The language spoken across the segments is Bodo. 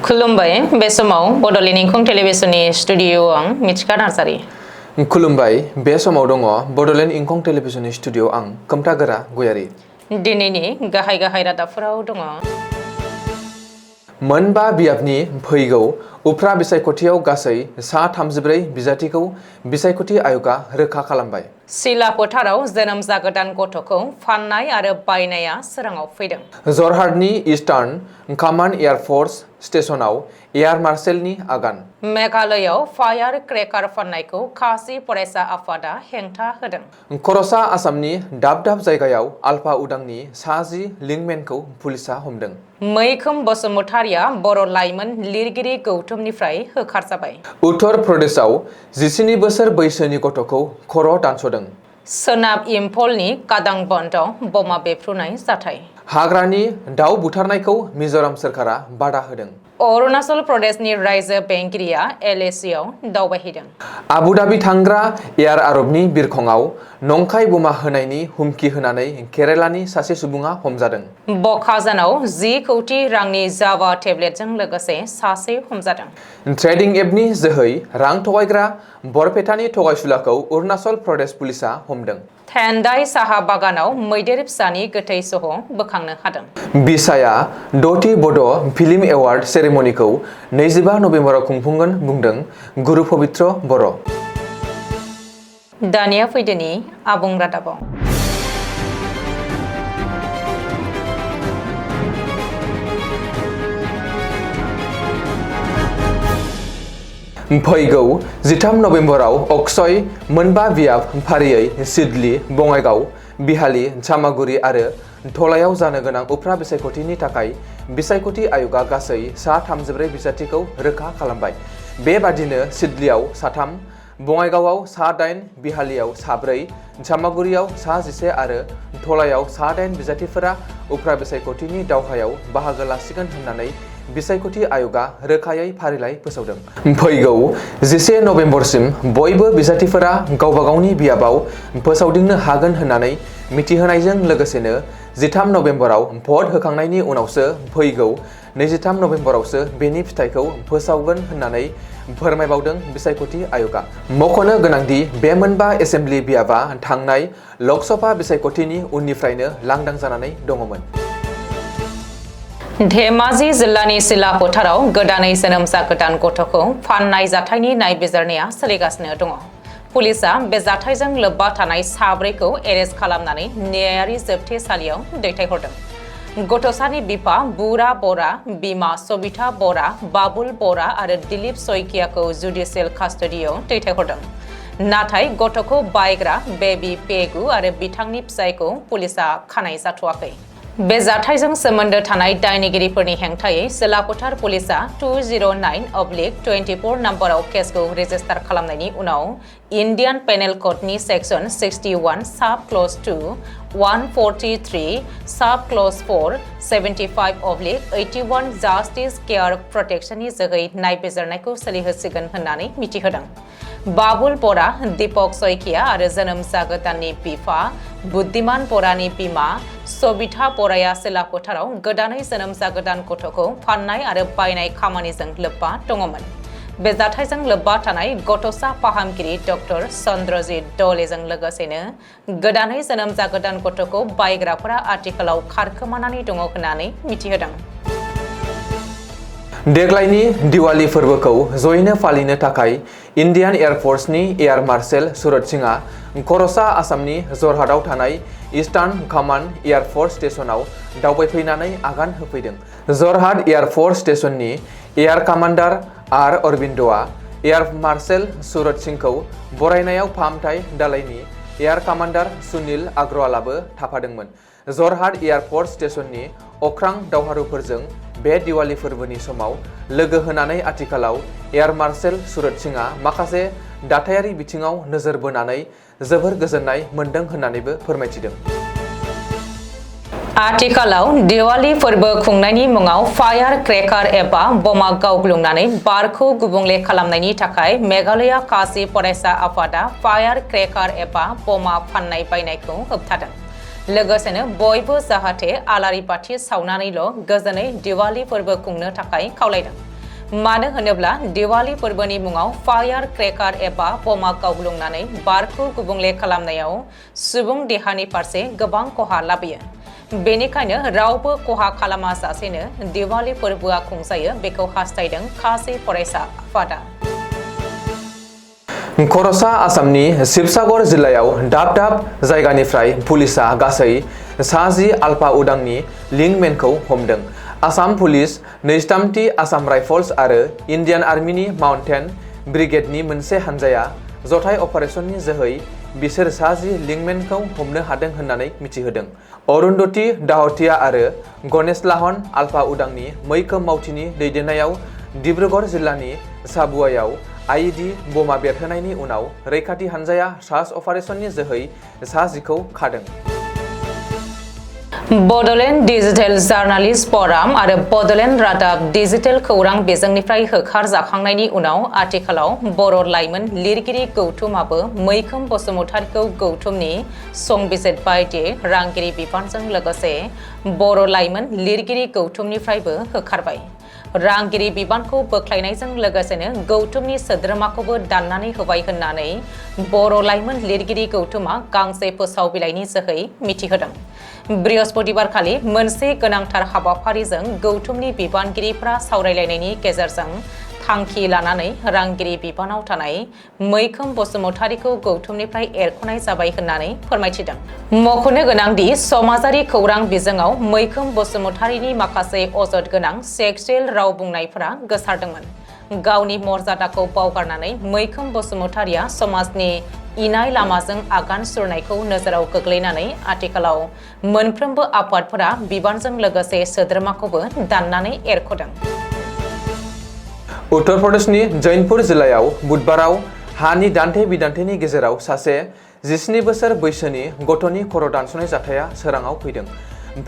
खुलुमबाय बे समाव बड'लेण्ड इंखं टेलिभिजननि स्टुडिअ आं मिथिखा नार्जारि। खुलुमबाय बे समाव दङ बड'लेण्ड इंखं टेलिभिजननि स्टुडिअ आं खोमथागोरा गयारि। दिनैनि गाहाय रादाबफोराव दङ। मोनबा बियाबनि फैगौ उफ्रा बिसायख'थियाव गासै सा 34 बिजाथिखौ बिसायख'थि आय'गा रोखा खालामबाय। सिला फोथाराव जोनोम जागोदान गथ'खौ फाननाय आरो बायनाया सोराङाव फैदों। जरहाटनि eastern command air force स्टेशनाव air मार्शेलनि आगान। मेघालयआव फायार क्रेकार फाननायखौ खासि फरायसा आफादा हेंथा होदों। खर'सा आसामनि दाब दाब जायगायाव आल्फा उदांनि सा 10 लिंकमेनखौ पुलिसा हमदों। मैखोम बसुमतारिया बर' लाइमोन लिरगिरि गौथुमनिफ्राय होखारजाबाय। उत्तर प्रदेशआव 17 बोसोर बैसोनि गथ'खौ खर' दानस'दों। सोनाब इम्फलनि कादांबन्दआव बमा बेफ्रुनाय जाथाय। हाग्रानि दाउ बुथारनायखौ मिजोराम सोरखारा बादा होदों। अरुणाचल प्रदेशनि रायजो बेंगिरिया LACआव दावबायहैदों। आबुधाबी थांग्रा एयार आरबनि बिरखंआव नंखाय बमा होनायनि हुमखि होनानै केरालानि सासे सुबुङा हमजादों। बखाजानाव 10 कौटि रांनि जावा टेब्लेटजों लोगोसे सासे हमजादों। ट्रेडिं एपनि जोहै रां थगायग्रा बरपेटानि थगायसुलाखौ अरुणाचल प्रदेश पुलिसा हमदों। थेन्डाइ साहा बागानाव मैदेर फिसानि गोथै सह बोखांनो हादों। बिसाया 6थि बड' फिल्म एवार्ड सेरेमनिखौ 25 नभेम्बराव खुंफुंगोन बुंदों गुरु पबित्र बर'। दानिया फैदोनि आबुं रादाबाव। फैगौ 13 नभेम्बराव अक्षय मोनबा बियाब फारियै सिडली, बङाइगाव, बिहाली, चामागुरि आरो धलायाव जानो गोनां उफ्रा बिसायख'थिनि थाखाय बिसायख'थि आय'गा गासै सा 34 बिजाथिखौ रोखा खालामबाय। बेबादिनो सिडलीआव सा 3, बङाइगावआव सा 8, बिहालीआव सा 4, चामागुरियाव सा 11 आरो धलायाव सा 8 बिजाथिफोरा उफ्रा बिसायख'थिनि दावहायाव बाहागो लासिगोन होननानै बिसायख'थि आय'गा रोखायै फारिलाइ फोसावदों। फैगौ 11 नभेम्बरसिम बयबो बिजाथिफोरा गावबा गावनि बियाबाव फोसावदिंनो हागोन होननानै मिथिहोनायजों लोगोसेनो 13 नभेम्बराव भट होखांनायनि उनावसो फैगौ 23 नभेम्बरावसो बेनि फिथाइखौ फोसावगोन होननानै फोरमायबावदों बिसायख'थि आय'गा। मख'नो गोनांदि बे मोनबा एसेम्बलि बियाबा थांनाय लकसभा बिसायख'थिनि उननिफ्रायनो लांदां जानानै दङमोन। धेमाजि जिल्लानि सिला फोथाराव गोदानै जोनोम जागोदान गथ'खौ फाननाय जाथायनि नायबिजिरनाया सोलिगासिनो दङ। पुलिसा बे जाथायजों लोब्बा थानाय साब्रैखौ एरेस्ट खालामनानै न्यायारि जोबथेसालियाव दैथायहरदों। गथ'सानि बिफा बुरा बरा, बिमा सबिता बरा, बाबुल बरा आरो दिलीप सयकियाखौ जुडिसियेल कास्टडियाव दैथायहरदों। नाथाय गथ'खौ बायग्रा बेबी पेगु आरो बिथांनि फिसायखौ पुलिसा खानाय जाथ'वाखै। बे जाथायजों सोमोन्दो थानाय दायनिगिरिफोरनि हेंथायै सिला फोथार पुलिसा 209/24 नम्बराव केसखौ रेजिस्टार खालामनायनि उनाव इन्डियान पेनेल क'डनि सेक्सन 61 साब क्लज 2, 143 साब क्लज 4, 75/81 जास्टिस केयार प्रटेक्शननि जोहै नायबिजिरनायखौ सोलिहोसिगोन होननानै मिथिहोदों। बाबुल बरा, दीपक सयकिया आरो जोनोम जागोदाननि बिफा बुद्धिमान बरानि बिमा सबिता बराया सिला फोथाराव गोदानै जोनोम जागोदान गथ'खौ फाननाय आरो बायनाय खामानिजों लोब्बा दङमोन। बे जाथायजों लोब्बा थानाय गथ'सा फाहामगिरि डक्टर चन्द्रजित दलेजों लोगोसेनो गोदानै जोनोम जागोदान गथ'खौ बायग्राफोरा आथिखालाव खारखोमानानै दङ होननानै मिथिहोदों। देग्लायनि दिवाली फोरबोखौ जयैनो फालिनो थाखाय इन्डियान एयार फर्सनि एयार मार्शेल सुरत सिंहआ खर'सा आसामनि जरहाटआव थानाय इस्टार्न कमान्ड एयार फर्स स्टेशनाव दावबायफैनानै आगान होफैदों। जरहाट एयार फर्स स्टेशननि एयार कामान्डार आर अरबिन्दआ एयार मार्शेल सुरत सिंहखौ बरायनायाव फाहामथाय दालायनि एयार कामान्डार सुनील आग्रवालाबो थाफादोंमोन। जरहाट एयार फर्स स्टेशननि अख्रां दावहारुफोरजों बे दिवाली फोरबोनि समाव लोगो होनानै आथिखालाव एयार मार्शेल सुरत सिंहआ माखासे दाथायारि बिथिङाव नोजोर बोनानै जोबोर गोजोननाय मोन्दों होननानैबो फोरमायथिदों। आथिखालाव दिवाली फोरबो खुंनायनि मुङाव फायार क्रेकार एबा बमा गावग्लुंनानै बारखौ गुबुंले खालामनायनि थाखाय मेघालया खासि फरायसा आफादा फायार क्रेकार एबा बमा फाननाय बायनायखौ होबथादों। लोगोसेनो बयबो जाहाथे आलारि बाथि सावनानैल' गोजोनै दिवाली फोरबो खुंनो थाखाय खावलायदों। मानो होनोब्ला दिवाली फोरबोनि मुङाव फायार क्रेकार एबा बमा गावग्लुंनानै बारखौ गुबुंले खालामनायाव सुबुं देहानि फारसे गोबां खहा लाबोयो। बेनिखायनो रावबो खहा खालामाजासेनो दिवाली फोरबोआ खुंजायो बेखौ हास्थायदों खासि फरायसा आफादा। खर'सा आसामनि शिबसागर जिल्लायाव दाब दाब जायगानिफ्राय पुलिसा गासै 60 आल्फा उदांनि लिंकमेनखौ हमदों। आसाम पुलिस, 23थि आसाम राइफल्स आरो इन्डियान आर्मिनि माउन्टेन ब्रिगेडनि मोनसे हानजाया जथाय अपारेशननि जोहै बिसोर 60 लिंकमेनखौ हमनो हादों होननानै मिथिहोदों। अरुन्धति दाहतिया आरो गणेश लाहन आल्फा उदांनि मैखोम मावथिनि दैदेननायाव डिब्रुगड़ जिल्लानि साबुवायाव आईडी बमा बेरहोनायनि उनाव रैखाथि हानजाया सार्च अपारेशननि जोहै 60खौ खादों। बड'लेण्ड डिजिटेल जार्नालिस्ट फराम आरो बड'लेण्ड रादाब डिजिटेल खौरां बिजोंनिफ्राय होखारजाखांनायनि उनाव आथिखालाव बर' लाइमोन लिरगिरि गौथुमाबो मैखोम बसुमतारीखौ गौथुमनि संबिजिर बायदियै रांगिरि बिबानजों लोगोसे बर' लाइमोन लिरगिरि गौथुमनिफ्रायबो होखारबाय। रांगिरि बिबानखौ बोख्लायनायजों लोगोसेनो गौथुमनि सोद्रोमाखौबो दाननानै होबाय होननानै बर' लाइमोन लिरगिरि गौथुमा गांसे फोसाव बिलाइनि जोहै मिथिहोदों। बृहस्पतिबारखालि मोनसे गोनांथार हाबाफारिजों गौथुमनि बिबानगिरिफ्रा सावरायलायनायनि गेजेरजों थांखि लानानै रांगिरि बिबानाव थानाय मैखोम बसुमतारीखौ गौथुमनिफ्राय एरख'नाय जाबाय होननानै फोरमायथिदों। मख'नो गोनांदि समाजारि खौरां बिजोङाव मैखोम बसुमतारीनि माखासे अजद गोनां सेक्सुयेल राव बुंनायफोरा गोसारदोंमोन। गावनि मर्यादाखौ बावगारनानै मैखोम बसुमतारीया समाजनि इनाय लामाजों आगान सुरनायखौ नोजोराव गोग्लैनानै आथिखालाव मोनफ्रोमबो आफादफोरा बिबानजों लोगोसे सोद्रोमाखौबो दाननानै एरख'दों। उत्तर प्रदेशनि जौनपुर जिल्लायाव बुधबाराव हानि दान्थे बिदान्थेनि गेजेराव सासे 17 बोसोर बैसोनि गथ'नि खर' दानस'नाय जाथाया सोराङाव फैदों।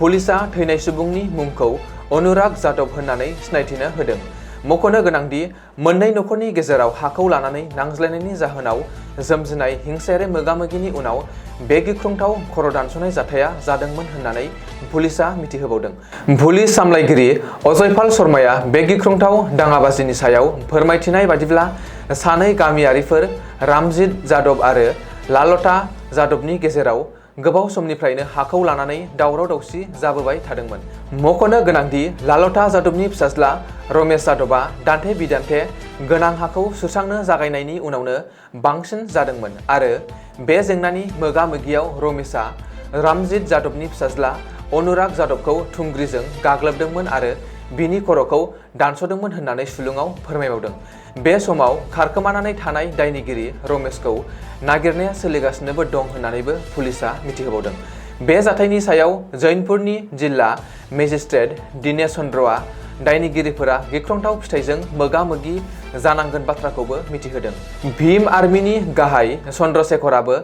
पुलिसा थैनाय सुबुंनि मुंखौ अनुराग जादव होननानै सिनायथिनो होदों। मख'नो गोनांदि मोननै नखरनि गेजेराव हाखौ लानानै नांज्लायनायनि जाहोनाव सोमजिनाय हिंसायारि मोगा-मोगिनि उनाव बे गिख्रंथाव खर' दानस'नाय जाथाया जादोंमोन होननानै पुलिसा मिथिहोबावदों। पुलिस सामलायगिरि अजयपाल शर्माया बे गिख्रंथाव दाङाबाजिनि सायाव फोरमायथिनाय बादिब्ला सानै गामियारिफोर रामजित जादव आरो लालता जादवनि गेजेराव गोबाव समनिफ्रायनो हाखौ लानानै दावराव-दावसि जाबोबाय थादोंमोन। मख'नो गोनांदि लालता जादवनि फिसाज्ला रमेश जादवआ दान्थे बिदान्थे गोनां हाखौ सुस्रांनो जागायनायनि उनावनो बांसिन जादोंमोन आरो बे जेंनानि मोगा-मोगियाव रमेशआ रामजित जादवनि फिसाज्ला अनुराग जादवखौ थुंग्रिजों गाग्लोबदोंमोन आरो बिनि खर'खौ दानस'दोंमोन होननानै सुलुङाव फोरमायबावदों। बे समाव खारखोमानानै थानाय दायनिगिरि रमेशखौ नागिरनाया सोलिगासिनोबो दं होननानैबो पुलिसा मिथिहोबावदों। बे जाथायनि सायाव जौनपुरनि जिल्ला मेजिस्ट्रेट दिनेश चन्द्रआ दायनिगिरिफोरा गिख्रंथाव फिथाइजों मोगा-मोगि जानांगोन बाथ्राखौबो मिथिहोदों। भीम आर्मिनि गाहाय चन्द्रशेखराबो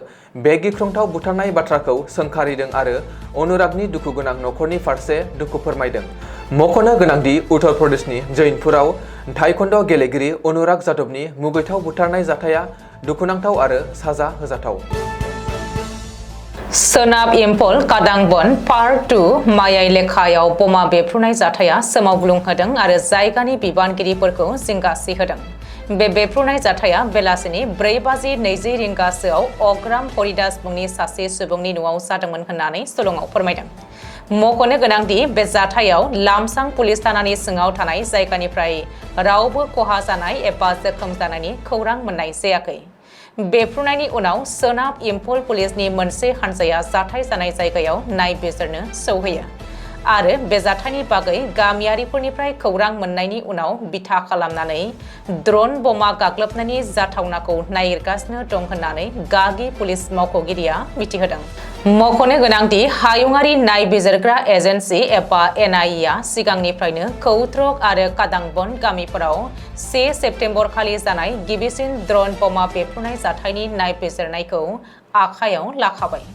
बे गिख्रंथाव बुथारनाय बाथ्राखौ सोंखारिदों आरो अनुरागनि दुखुगोनां नखरनि फारसे दुखु फोरमायदों। मख'नो गोनांदि उत्तर प्रदेशनि जौनपुराव ताइक्वान्ड' गेलेगिरि अनुराग जादवनि मुगैथाव बुथारनाय जाथाया दुखुनांथाव आरो साजा होजाथाव। सोनाब इम्फल कादांबन पार्ट 2 मायाइ लेखायाव बमा बेफ्रुनाय जाथाया सोमावग्लुंहोदों आरो जायगानि बिबानगिरिफोरखौ जिंगासिहोदों। बे बेफ्रुनाय जाथाया बेलासिनि 4:20 रिंगासोआव अग्राम हरिदास मुंनि सासे सुबुंनि न'आव जादोंमोन होननानै सुलुङाव फोरमायदों। मख'नो गोनांदि बे जाथायाव लामसां पुलिस थानानि सिङाव थानाय जायगानिफ्राय रावबो खहा जानाय एबा जोखोम जानायनि खौरां मोननाय जायाखै। बेफ्रुनायनि उनाव सोनाब इम्फल पुलिसनि मोनसे हानजाया जाथाय जानाय जायगायाव नायबिजिरनो सौहैयो आरो बे जाथायनि बागै गामियारिफोरनिफ्राय खौरां मोननायनि उनाव बिथा खालामनानै ड्रन बमा गाग्लोबनायनि जाथावनाखौ नागिरगासिनो दं होननानै गागि पुलिस मावख'गिरिया मिथिहोदों। मख'नो गोनांदि हायुङारि नायबिजिरग्रा एजेन्सि एबा NIA आ सिगांनिफ्रायनो कौत्रक आरो कादांबन गामिफोराव 1 सेप्तेम्बर खालि जानाय गिबिसिन ड्रन बमा बेफ्रुनाय जाथायनि नायबिजिरनायखौ आखायाव लाखाबाय।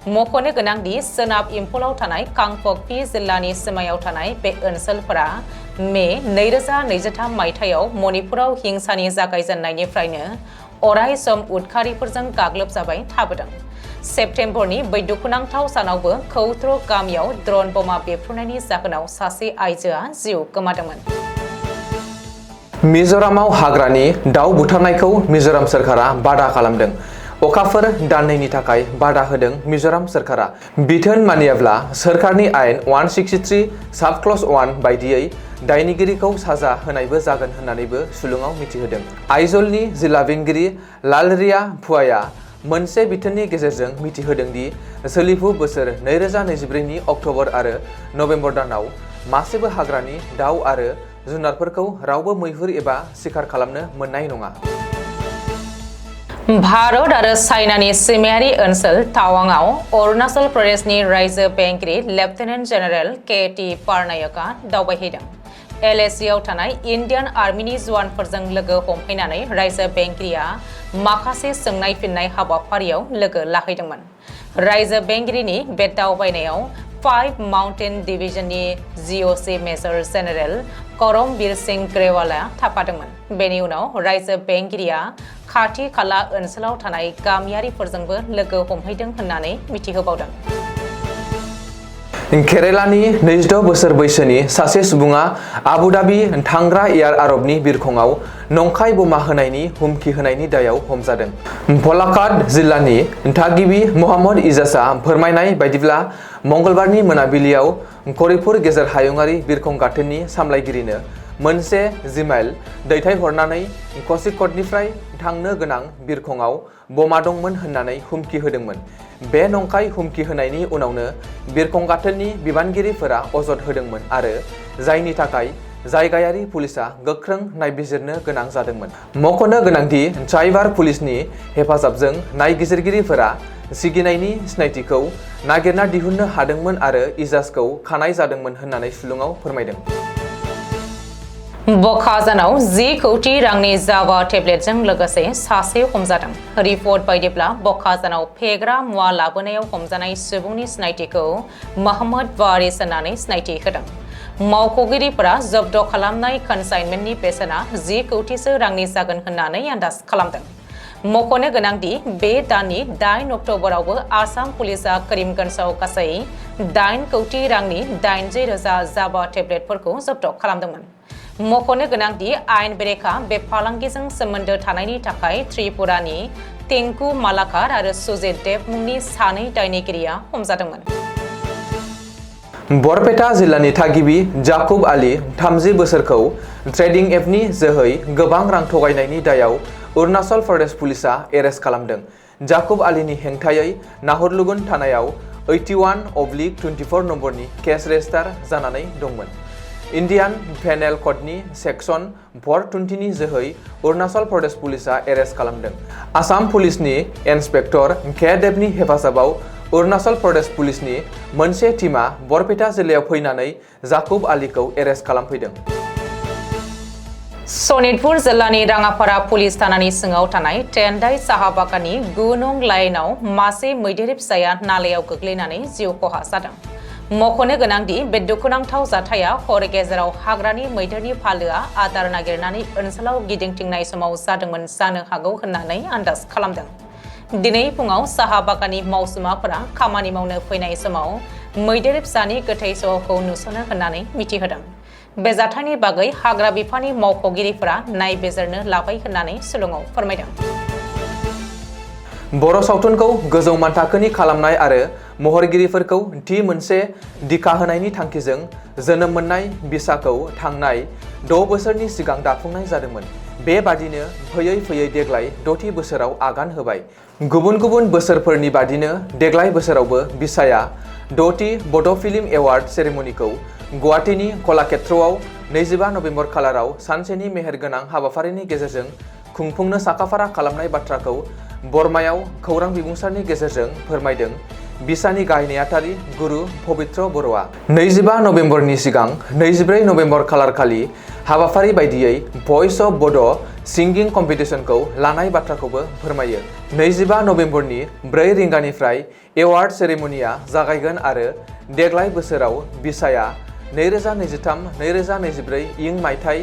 मख'नो गोनांदि सोनाब इम्फलाव थानाय कांपकपि जिल्लानि सिमायाव थानाय बे ओनसोलफोरा मे 2023 मायथाइयाव मणिपुराव हिंसानि जागायजेननायनिफ्रायनो अराय सम उदखारिफोरजों गाग्लोबजाबाय थाबोदों। सेप्तेम्बरनि बै दुखुनांथाव सानावबो कौत्रक गामियाव ड्रन बमा बेफ्रुनायनि जाहोनाव सासे आइजोआ जिउ गोमादोंमोन। मिजोरामाव हाग्रानि दाउ बुथारनायखौ मिजोराम सोरखारा बादा खालामदों। अखाफोर दाननैनि थाखाय बादा होदों मिजोराम सोरखारा। बिथोन मानियाब्ला सोरखारनि आयेन 163 साब क्लज 1 बायदियै दायनिगिरिखौ साजा होनायबो जागोन होननानैबो सुलुङाव मिथिहोदों। आइजलनि जिल्ला बेंगिरि लालरिया फुवाया मोनसे बिथोननि गेजेरजों मिथिहोदों दि सोलिफु बोसोर 2024 नि अक्ट'बर आरो नबेम्बर दानाव मासेबो हाग्रानि दाउ आरो जुनारफोरखौ रावबो मैहुर एबा सिखार खालामनो मोननाय नङा। भारत आरो चाइनानि सिमायारि ओनसोल तावांआव अरुणाचल प्रदेशनि रायजो बेंगिरि लेफ्टिनेन्ट जेनेरेल के.टी. पारनायकआ दावबायहैदों। LACआव थानाय इन्डियान आर्मिनि जवानफोरजों लोगो हमहैनानै रायजो बेंगिरिया माखासे सोंनाय फिननाय हाबाफारियाव लोगो लाहैदोंमोन। रायजो बेंगिरिनि बे दावबायनायाव 5 माउन्टेन डिभिजननि GOC major general Karambir Singh ग्रेवालआ थाफादोंमोन। बेनि उनाव रायजो बेंगिरिया खाथि खाला ओनसोलाव थानाय गामियारिफोरजोंबो लोगो हमहैदों होननानै मिथिहोबावदों। केरेलानि 26 बोसोर बैसोनि सासे सुबुङा आबुधाबी थांग्रा एयार आरबनि बिरखंआव नंखाय बमा होनायनि हुमखि होनायनि दायाव हमजादों। पलाक्काड जिल्लानि थागिबि मोहम्मद इजाजआ फोरमायनाय बायदिब्ला मंगलबारनि मोनाबिलियाव करिपुर गेजेर हायुङारि बिरखं गाथोननि सामलायगिरिनो मोनसे जिमेल दैथायहरनानै क'झिक'डनिफ्राय थांनो गोनां बिरखंआव बमा दंमोन होननानै हुमखि होदोंमोन। बे नंखाय हुमखि होनायनि उनावनो बिरखं गाथोननि बिबानगिरिफोरा अजद होदोंमोन आरो जायनि थाखाय जायगायारि पुलिसआ गोख्रों नायबिजिरनो गोनां जादोंमोन। मख'नो गोनांदि साइबार पुलिसनि हेफाजाबजों नायबिजिरगिरिफोरा सिगिनायनि सिनायथिखौ नागिरना दिहुननो हादोंमोन आरो इजाजखौ खानाय जादोंमोन होननानै सुलुङाव फोरमायदों। बखाजानाव 10 कौटि रांनि जावा टेब्लेटजों लोगोसे सासे हमजादों। रिपर्ट बायदिब्ला बखाजानाव फेग्रा मुवा लाबोनायाव हमजानाय सुबुंनि सिनायथिखौ मोहम्मद वारिस होननानै सिनायथि होदों। मावख'गिरिफोरा जब्द खालामनाय कनसाइनमेन्टनि बेसेना 10 कौटिसो रांनि जागोन होननानै आन्दाज खालामदों। मख'नो गोनांदि बे दाननि 8 अक्ट'बरावबो आसाम पुलिसआ करिमगन्जआव गासै 8 कौटि रांनि 80,000 जावा टेब्लेटफोरखौ जब्द खालामदोंमोन। मख'नो गोनांदि आयेन बेरेखा बे फालांगिजों सोमोन्दो थानायनि थाखाय त्रिपुरानि टेंकु मालाकार आरो सुजित देव मुंनि सानै दायनिगिरिया हमजादोंमोन। बरपेटा जिल्लानि थागिबि जाकुब आली 30 बोसोरखौ ट्रेडिं एपनि जोहै गोबां रां थगायनायनि दायाव अरुणाचल प्रदेश पुलिसआ एरेस्ट खालामदों। जाकुब आलीनि हेंथायै नाहरलुगुन थानायाव 81/24 नम्बरनि केस रेजिस्टार जानानै दंमोन। इन्डियान पेनेल क'डनि सेक्सन 420 नि जोहै अरुणाचल प्रदेश पुलिसआ एरेस्ट खालामदों। आसाम पुलिसनि इन्सपेक्टर के देबनि हेफाजाबाव अरुणाचल प्रदेश पुलिसनि मोनसे टीमा बरपेटा जिल्लायाव फैनानै जाकुब आलीखौ एरेस्ट खालामफैदों। सनितपुर जिल्लानि राङापारा पुलिस थानानि सिङाव थानाय टेन्डाइ साहा बागाननि 9 नं लाइनाव मासे मैदेर फिसाया नालायाव गोग्लैनानै जिउ खहा जादों। मख'नो गोनांदि बे दुखुनांथाव जाथाया हर गेजेराव हाग्रानि मैदेरनि फालोआ आदार नागिरनानै ओनसोलाव गिदिंथिंनाय समाव जादोंमोन जानो हागौ होननानै आन्दाज खालामदों। दिनै फुङाव साहा बागाननि मावसुमाफोरा खामानि मावनो फैनाय समाव मैदेर फिसानि गोथै सहखौ नुसनो होननानै मिथिहोदों। बे जाथायनि बागै हाग्रा बिफाननि मावख'गिरिफोरा नायबिजिरनो लाबाय होननानै सुलुङाव फोरमायदों। बर' सावथुनखौ गोजौ मानथाखोनि खालामनाय आरो महरगिरिफोरखौ थि मोनसे दिखा होनायनि थांखिजों जोनोम मोननाय बिसाखौ थांनाय 6 बोसोरनि सिगां दाफुंनाय जादोंमोन। बेबादिनो फैयै फैयै देग्लाय 6थि बोसोराव आगान होबाय। गुबुन गुबुन बोसोरफोरनि बादिनो देग्लाय बोसोरावबो बिसाया 6थि बड' फिल्म एवार्ड सेरेमनिखौ गुवाहाटीनि कलाक्षेत्रआव 25 नबेम्बर खालाराव सानसेनि मेहेरगोनां हाबाफारिनि गेजेरजों खुंफुंनो साखाफारा खालामनाय बाथ्राखौ बरमायाव खौरां बिबुंसारनि गेजेरजों फोरमायदों बिसानि गाहाय नेहाथारि गुरु पबित्र बर'आ। 25 नबेम्बरनि सिगां 24 नबेम्बर खालारखालि हाबाफारि बायदियै भइस अफ बड' सिंगिं कम्पिटिशनखौ लानाय बाथ्राखौबो फोरमायो। 25 नबेम्बरनि 4 रिंगानिफ्राय एवार्ड सेरेमनिया जागायगोन आरो देग्लाय बोसोराव बिसाया 2023-2024 इं मायथाइ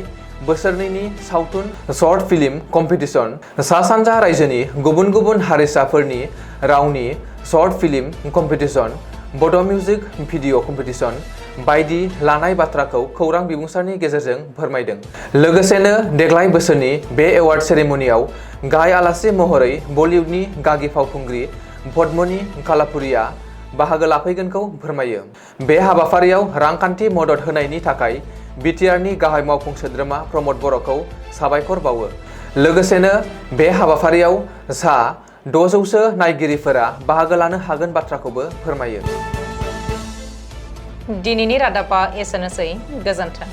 बोसोरनैनि सावथुन शर्ट फिल्म कम्पिटिशन, सा सानजा रायजोनि गुबुन गुबुन हारिसाफोरनि रावनि शर्ट फिल्म कम्पिटिशन, बड' मिउजिक भिडिअ कम्पिटिसन बायदि लानाय बाथ्राखौ खौरां बिबुंसारनि गेजेरजों फोरमायदों। लोगोसेनो देग्लाय बोसोरनि बे एवार्ड सेरेमनियाव गाहाय आलासि महरै बलिउडनि गागि फावखुंग्रि पद्मनि कालापुरिया बाहागो लाफैगोनखौ फोरमायो। बे हाबाफारियाव रांखान्थि मदद होनायनि थाखाय बिटिआरनि गाहाय मावफुं सोद्रोमा प्रमद बर'खौ साबायखर बावो। लोगोसेनो बे हाबाफारियाव सा 600सो नायगिरिफोरा बाहागो लानो हागोन बाथ्राखौबो फोरमायो। दिनैनि रादाबा एसेनोसै, गोजोन्थों।